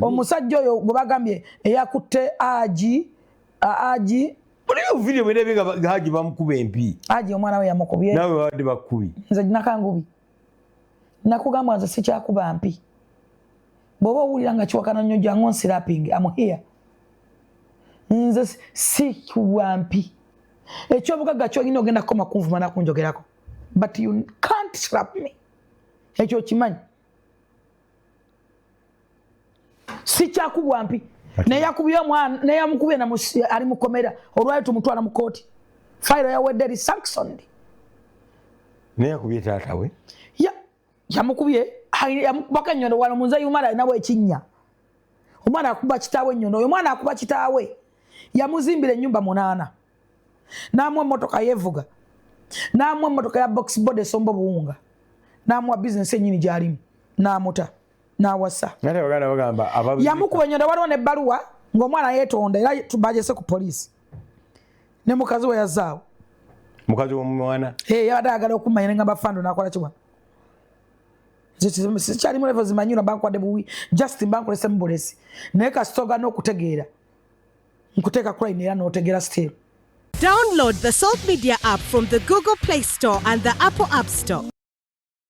Omusajja oyo gwe bagambye eyakutte aji aji. Oliyo video bwe nga Haji bamukuba empi. Haji omwana we yamukubye. Nawe babadde bakubi. Nze nakangubi. Nakugamba nze sikyakuba mpi. Bw'oba owulira nga kiwakana nnyo jangu onsiraping. I'm here. Nze sikuba mpi. Ekyobugagga kyolina ogenda kukoma kunvuma nakunjogerako. But you can't slap me. Ekyo okimanyi. Sikyakubwa mpi. Neyakubye omwana neyamukubye na ali mukomera olwali tumutwala mu kooti. Fayiro yawedde eri sanctioned. Neyakubye taata we? Ya yamukubye yamukubako ennyondo wano munze yumara alinawo ekinnya. Omwana akuba kitaawe ennyondo oyo omwana akuba kitaawe yamuzimbira ennyumba 8 n'amuwa emmotoka yeevuga n'amuwa emmotoka ya box board esomba obuwunga n'amuwa bizinesi ennyini gy'alimu n'amuta n'awasa. Yamukuba ennyondo waliwo n'ebbaluwa ng'omwana yeetonda era bagese ku poliisi ne mukazi we yazaawo. Mukazi w'omwana? Eh, yabadde ayagala okumanya ne ngamba fando n'akola kiwa. Sikyalimu level zimanyi no bankwadde buwi just mbankolese mu bulesi naye kasita ogaana okutegeera nkuteeka ku line era n'otegeera still. Download the Salt Media app from the Google Play Store and the Apple App Store.